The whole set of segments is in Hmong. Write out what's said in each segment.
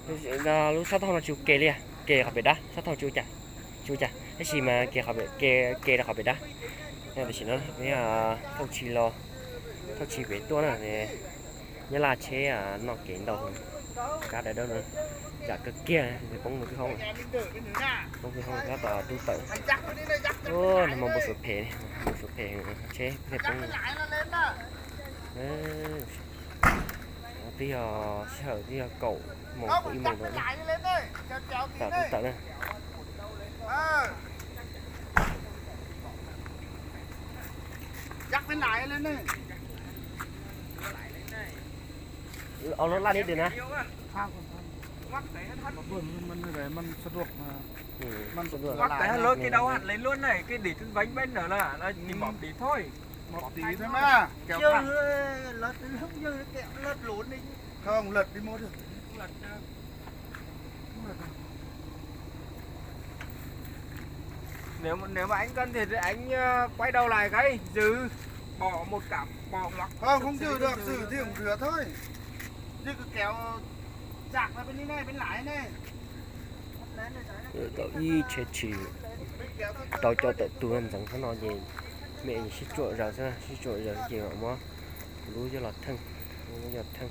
Lub sab taub hau no tsis ua ke li, ke qhov pem dab, sab taub hau tsis ua cas, tsis ua cas, tab sis mas ke, ke rau qhov pem dab. Tam sim no thauj tshis los, thauj tshis pem tuaj na. Nyab Laj tsheb noj kev ntau, kab dav dawb no, zam kawg kiag, poob kwj hoob, poob kwj hoob tab tom rub tawm. Nag hmo npau suav phem, npau suav phem, tsheb thiaj poob. Twb yog sij hawm twb yog kaum moos kaum ib moos ntawd, tam rub tawm na. Lub laj li twg na? Lub no, lub no, lub no. Nếu mà anh cần thì anh, ờ, quay đầu lại cái dư bỏ một cặp bỏ ngoặc. Không, không dư được, dư thì cũng rửa thôi. Dư cái kéo giặc ra bên đây này, bên lái này. Tau ib tsheb tshis rau cov tawm tus ntxeev qhov no ces mej sib tsuam zaws xwb, sib tsuam zaws ces mam muab lub coj los theej, lub coj theej,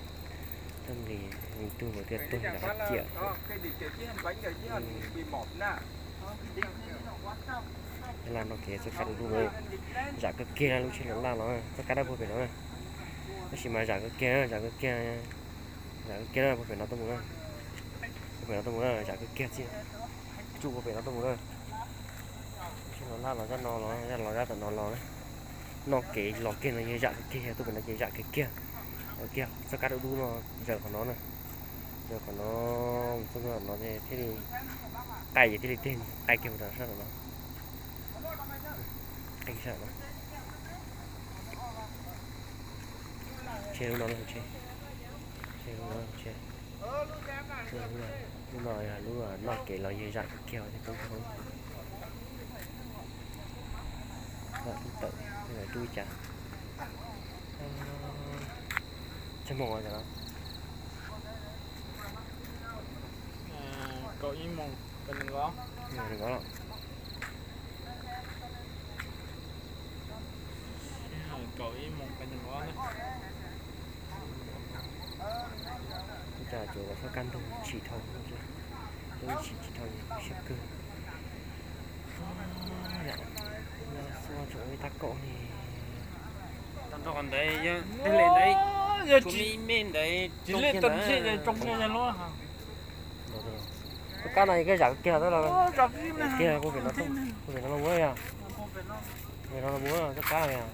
theej li, tus ntawd thiaj tuag nram hav ciam. Nyab Laj no kev txoj kab du lug, zam kawg kiag lub tsheb los laj los, txoj kab dawb puag pem no, tab sis mas zam kawg kiag, zam kawg kiag, zam kawg kiag puag pem no tuaj mus na, puag pem no tuaj mus na, zam kawg kiag txij tsuj puag pem no tuaj mus na. Tsheb los laj los zaj no los, zaj los zaj tom no los na. Noj kev los kiag no yog zam kawg kiag, tuaj pem no ces zam kawg kiag. Kiag txoj kab dub dub no, zaws qhov no na, zaws qhov no, txog qhov no thiaj li qaij, ces thiaj li tig qaij kiag mus rau sab no. Qaij sab no. Tsheb lub no, tsheb, tsheb lub no, tsheb, lub no yog lub noj kev los yog zam kawg kiag thiab poob hoob. Tub tawm, tub cas. Tsawg moos no? Kaum ib moos, kaum ib moos. Ua cas tsuas txoj kab ntug tshis dhau, tshis tshis dhau siab kawg. Xua tseem ua ib tab kaum li. Tag nrho ntawd, ib me ntawd tsis liaj tau ntawd. Koj kab no koj zam kiag, kiag puag pem no, puag pem no los mus yog, pem no los mus koj kab yog.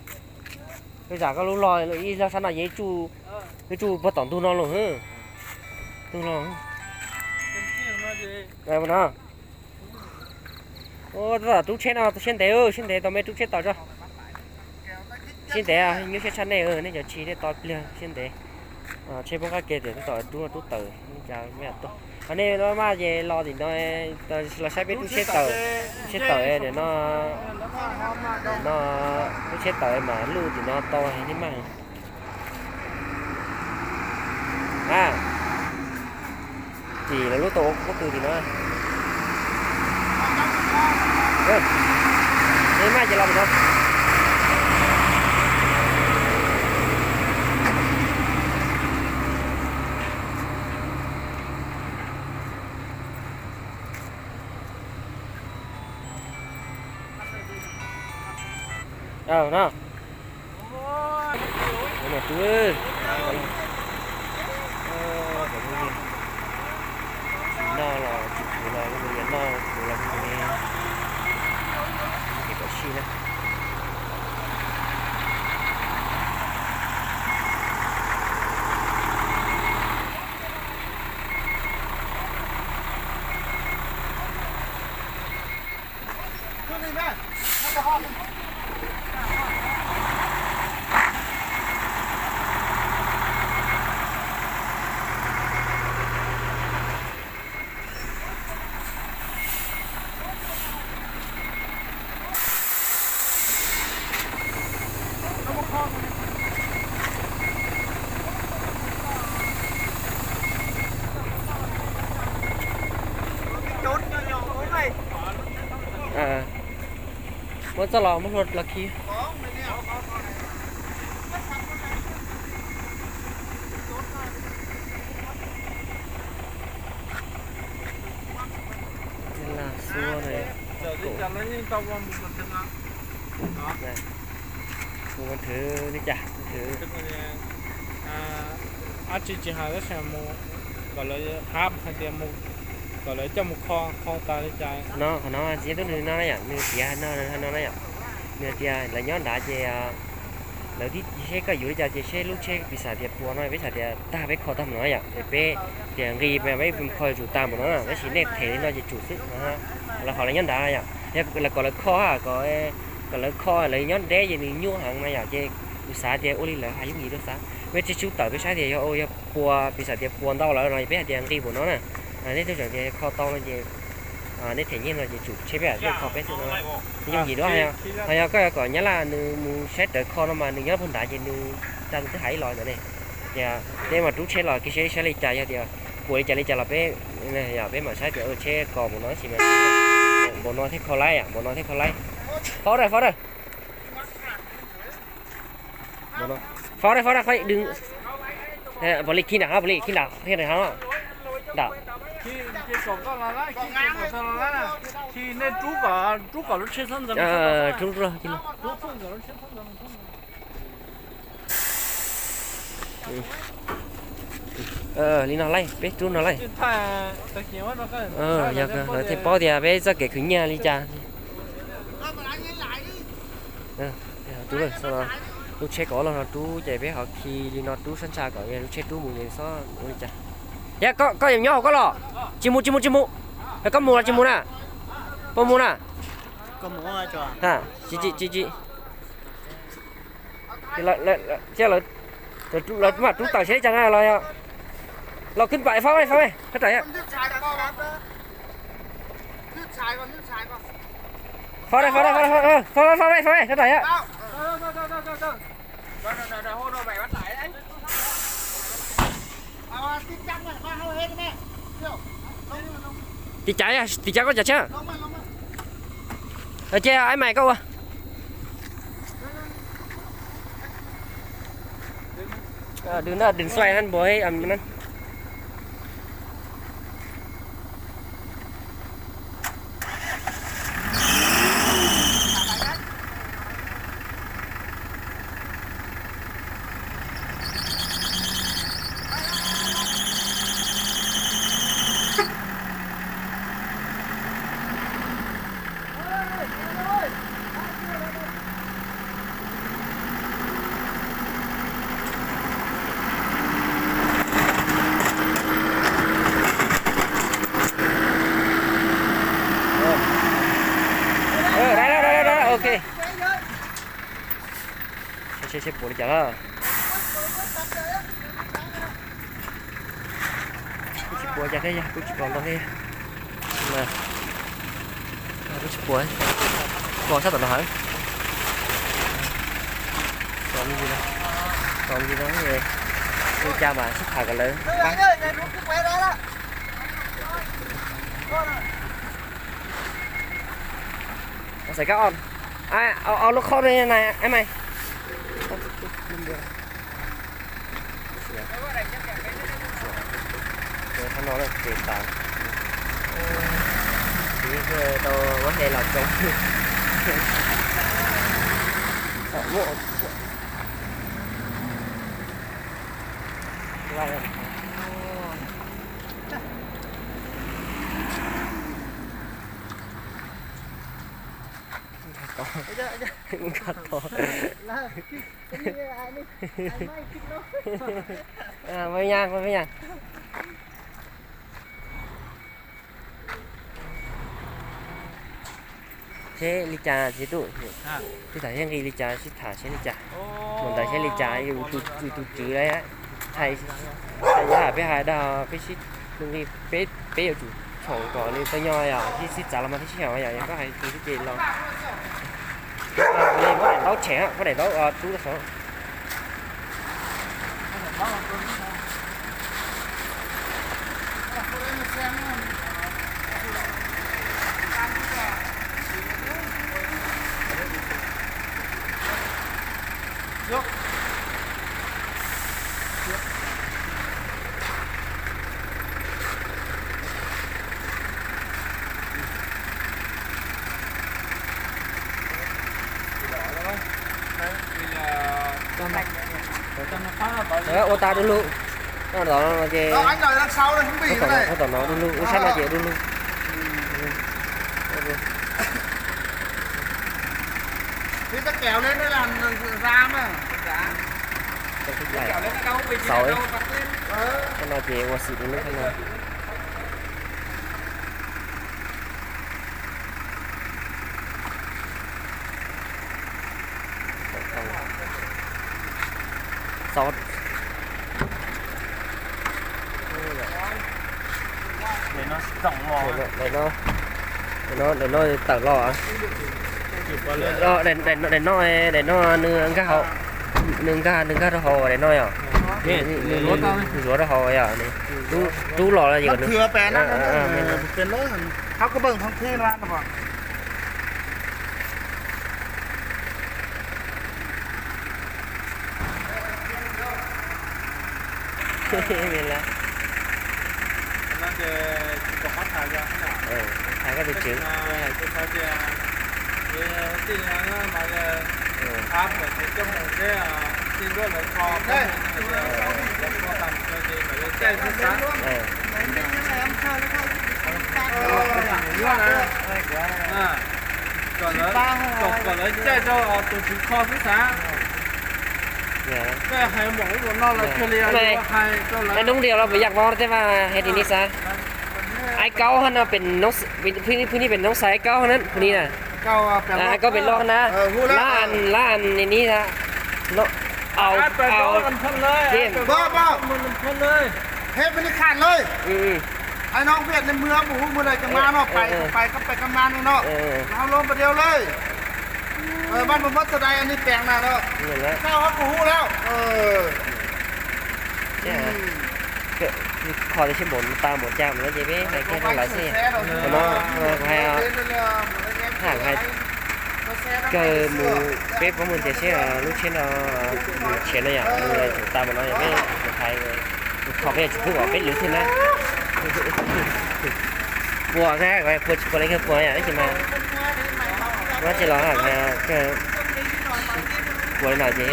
Koj zam koj lub los ib zog sab no ces ib tsuj puag tom ntug no los. Ntug no. No. Tab tom rub tsheb no, siab ntev, siab ntev tau mej rub tsheb tau tso. Siab ntev, nyuaj siab tshaj nej, nej cov tshis nej tau pliag siab ntev. Tsheb poob qab ke tias tab tom rub, rub tawm, cas mej tuaj. Ho nej maj ces los tim no, los saib peb rub tsheb tawm, rub tsheb tawm, no, no, rub tsheb tawm mas luj tim no tau nej maj. A, tim lawv lub tau ua pob tw tim no. Nej maj ces los tim no. No. Tus, tus no los tsis khwv los, tus no los khwv los, ces kom sij na. Txoj los muab hlua los khi. Mus thwv li cas, mus thwv. Ab tsi tsis hais tab sis mus kom lawv hab hais tias mus kom lawv coj mus kho, kho tas li cas. No qhov no txiv tub nws no na yom, nws tiav no, no na yom. Nws tias lawv nyob nrad ces lawv tib seb koj yuav li cas ces seb lub tsheb piv xam tias puas no peb xav tias tag peb kho tag mus no yom, es peb tias nqis peb kho yuav tsum tag mus no na, tab sis nej them li no ces tsum xwb. Lawv qhov lawv nyob nrad yom, lawv kom lawv kho, kom lawv kho lawv nyob deb ces nws nyuaj heev no yom, ces kuv xav tias ua li lawv hais yooj yim rau xav, peb tsis tshub tawm peb saib tias yog, yog puas piv xam tias puas ntau lawm no peb hais tias nqis mus no na. Nej tub tseem tias kho tau no ces nej them nyiaj no ces tsum tsheb peb, peb kho peb xwb no. Yooj yim dua, ho yog koj yuav kom Nyab Laj nws mus saib rawv kho no mas nws nyob puag nrad ces nws tag nws twb hais ib los ntawd ne. Ces peb mas rub tsheb los kiag seb saib li cas, yog tias puas li cas li cas los peb, peb mam saib tias tsheb kos npaum no tab sis mas npaum no thiaj kho laib, npaum no thiaj kho laib. Faub dawb, faub dawb. Faub dawb, faub dawb, pov li khi nram ho, pov li khi nram, khi nram ho. Nram. Rub, rub los. Li no laij, peb rub no laij. Yog lawv thiaj paub tias peb txoj kev khwv nyiaj li cas. Lub tsheb kaum ob los no rub ces peb ho khi li no rub sab ntsha kom lub tsheb rub mus ces xob ua li cas. Yog koj yuav nyob hauv koj los? Tsis mus, tsis mus, tsis mus. Koj mus los tsis mus na? Puas mus na? Tsis, tsis, tsis. Lawv mam rub tawm seb cas na los yog. Los khwb pam faub, faub, koj rais. Faub, faub, faub, faub, faub, faub, koj rais. Tim cav, tim cav koj cav tsheb. Ces Aib Maiv koj ua. Đừng, đừng xoay, anh Bội, anh. Ok. Seb, seb puas li cas na. Kuj tsis puas cas thiab, kuj tsis pom ntau thiab. Kuj tsis puas, kos sab tom no heev. Kos li no, li cas mas sib tham kom lawv pab. Xav kab o, o lub khob na, Aib Maiv. Qhov no ces tas, tau muab he los tsoo. Nkag tod. Seb li cas txiv tub, sib tham seb nqi li cas, sib tham seb li cas. Mus ntawd seb li cas, yus tus tswv lawm. Hais, hais peb hais dag, peb sib, nqi, peb, peb yuav tsum tshoom kom nws tau nyo yom, sib, sib txav los mas thiaj sib haum yom, yog koj hais tus xwb ces los. Muab daim ntaub tshem, muab daim ntaub rub rau saud. Ua tas du lug. Tom no ces, tom no du lug, ua sab no ces du lug. Xauv, sab no ces ua xim du lug sab no. Daim no tawm los. Daim no, daim no nws nkag hauv, nws nkag, nws nkag rau hauv daim no yom. Nws zuav rau hauv yom. Rub los Hais koj tus tswv. Kom lawv caij rau tus tswv kho xwb xav. Hais hnub diav los puas yam vau tej mas hais li xav. Aib Kaub hab no pem, phwj ni pem noob xaiv Aib Kaub hab na, phwj ni na. Aib Kaub pem loj na. Lab as, lab as ni na. Au, au. Peb ni kham lawm. Hais no Viaj ne mwg mus hu mus daim cov ma no pais, pais kab pais kab ma ne no. Hab lub npa diau lawm. Maj mus muab txog dai ni peem na no. Koj kuj hu lawm. Kho tib si npaum tas npaum cas mus no ces peb hais kiag rau lawv xwb. Qhov no kuv hais, tham hais kawg mus, peb paub mus tias seb lub tsheb no, mus tshiav no yom, mus tseem tas mus no yom, peb hais, mus kho peb tsis pub kom peb lwv thiab na. Puas thiab, puas tsis puas li kawg puas yom, tab sis mas muab tsis los kawg puas li no ces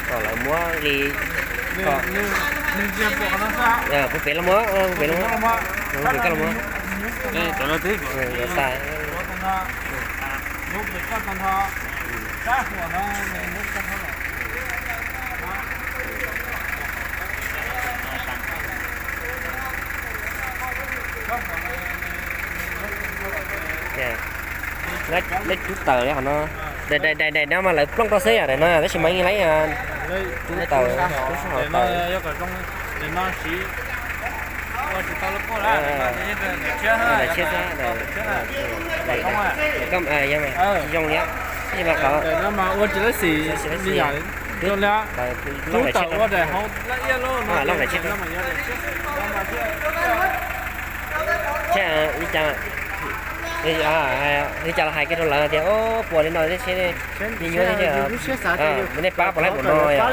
kom lawv muab li ko. Puas pem los muab, puas pem los muab, puas pem koj los muab. Xav Lawv rub taws li qhov no. Daim, daim, daim no mas lawv plooj rau xwb yom, daim no tab sis mas yeej lawv rub taws, rub sab hauv taws. Daim tshiab xwb, daim, daim koj, yog mas tsis zoo li, tab sis mas qhov, rub taws ua daim hauv, loj daim tshiab. Li cas, li cas los hais kiag rau lawv tias puas li no thiab, tsheb nyuaj thiab, nej pab puas laib mus no yom,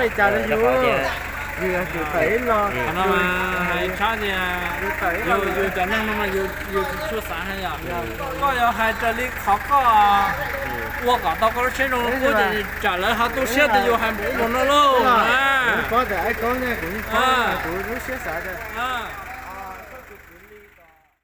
rau qhov tias, hais tshab tias yus cov neeg no mas yus tsis tshua xav hais yom. Koj yuav hais raws li qhov koj ua kom tau koj lub tsheb zoo, kuv ces tsam lawv ho tu siab tias yus hais mus ub mus no lauj.